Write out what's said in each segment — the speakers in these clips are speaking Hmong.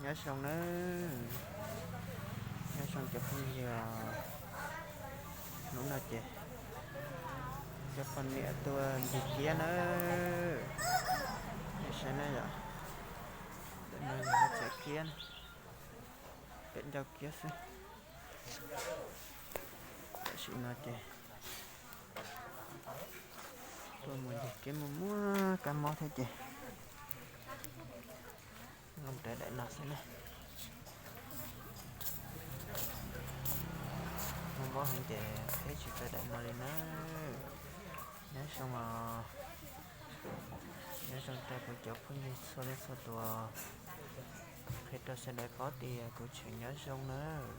Nyob zoo nawb, nyob zoo cov phooj ywg. Hnub no ces cov poj niam tuaj ncig kiab nawb. Nej saib na yom, ntawm no yog lub tsev kiab, pem ncauj kiab xwb. Tam sim no ces tuaj mus ncig kiab muaj muaj kab mob thiab ces los rawv daim no xwb na. Muaj mob heev ces peb tsis rawv daim no li nawb. Nyob zoo os, nyob zoo rau kuv cov phooj ywg txhua leej txhua tus, qhia rau sawv daws paub tias kuv tseem nyob zoo nawb.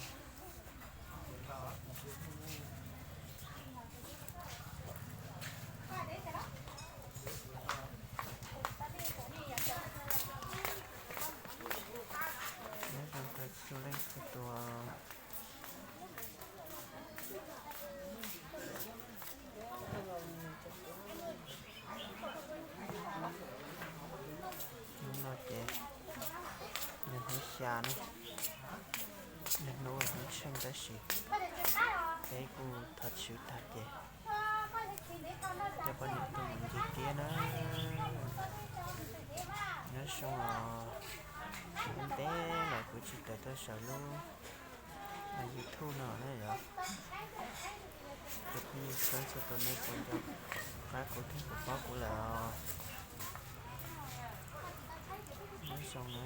Nyob zoo rau txhua leej txhua tus. Hnub no ces nws hnub xya ne, nws hnub hnub tsheej tab sis peb kuj thov tshwm tag ces cov poj niam tuaj mus ncig kiab na. Nyob zoo os, ntev lawm kuv tsis tawm tuaj saum lub YouTube no na yom. Cov phooj ywg txhua txhua tus nej puas nco qab kuv thiab puas paub kuv lawm os. Nyob zoo na.